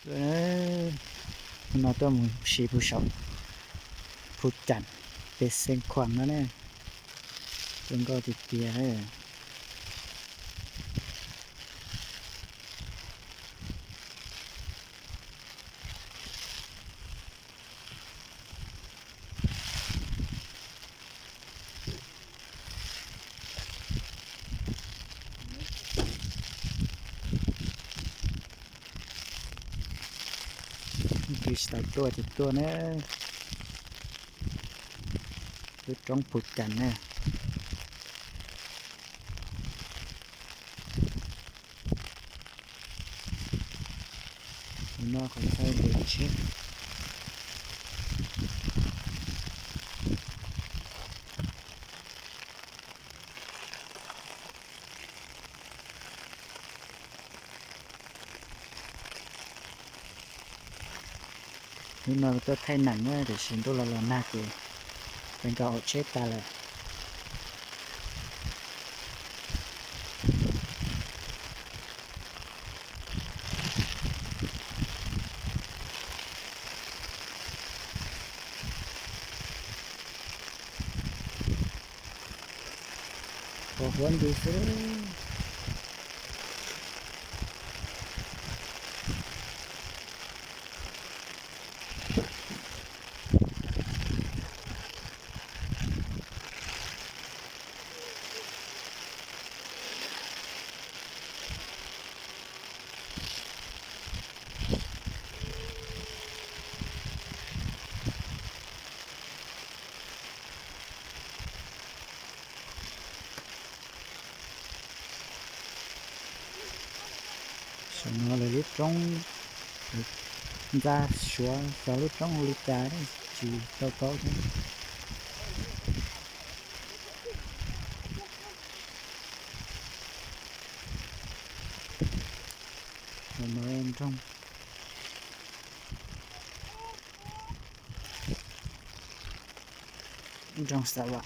Hnub no tuaj mus si puag saum Phu Cam, pem Xeev Khuam no ne, zoo nkauj tiag tiag. Twb tsis tau tuaj ces tuaj na, lub roob Phu Cam na. Tus no qhov chaw nres tsheb. Hnub no tuaj thaij neem na, tiam sis ntuj los los nag ces peb nkaus hauv tsheb tas lawm. Pos huab nti xwb. Saum no lawv lub roob ntxa suav xyov lub roob hu li cas tsis tau paub thiab. Nroog, nroog Xav Vam.